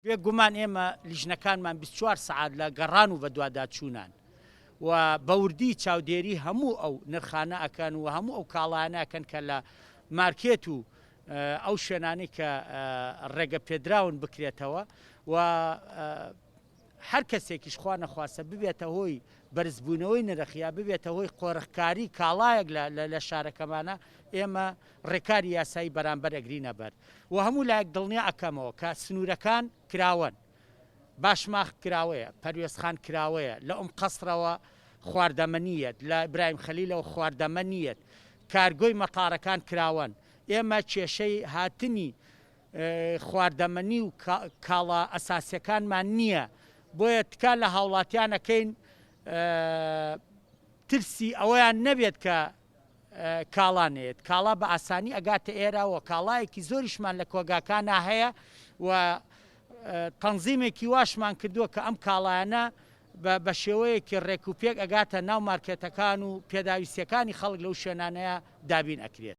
بێ گومان ئێمە لیژنەکانمان 24 سەعات لە گەڕان و بەدواداچوونان و بە وردی چاودێری هەموو ئەو نرخانە ئەکەن و هەموو ئەو کاڵایانە ئەکەن کە لە مارکێت و ئەو شوێنانەی کە ڕێگە پێدراون بکرێتەوە و هەر کەسێکیش خوا نەخواستە ببێتە هۆی بەرزبوونەوەی نرخ یا ببێتە هۆی قۆرخکاری کاڵایەک لە شارەکەمانە ئێمە ڕێکاری یاسایی بەرامبەر ئەگرینە بەر و هەموو لایەک دڵنیا ئەکەمەوە کە سنوورەکان کراوەن باشماخ کراوەیە پەروێزخان کراوەیە لە ئوم قەسرەوە خواردەمەنییەت لە ئیبراهیم خەلیلەوە خواردەمەنییەت کارگۆی مەتارەکان کراوەن ئێمە کێشەی هاتنی خواردەمەنی و کاڵا ئەساسیەکانمان نییە، بۆیە تکا لە هاوڵاتیان ئەکەین ترسی ئەوەیان نەبێت کە کاڵا نەیەت، کاڵا بە ئاسانی ئەگاتە ئێرە و کاڵایەکی زۆریشمان لە کۆگاکانا هەیە و تەنزیمێکی واشمان کردووە کە ئەم کاڵایانە بە شێوەیەکی ڕێک و پێک ئەگاتە ناو مارکێتەکان و پێداویستیەکانی خەڵک لەو شوێنانەیە دابین ئەکرێت.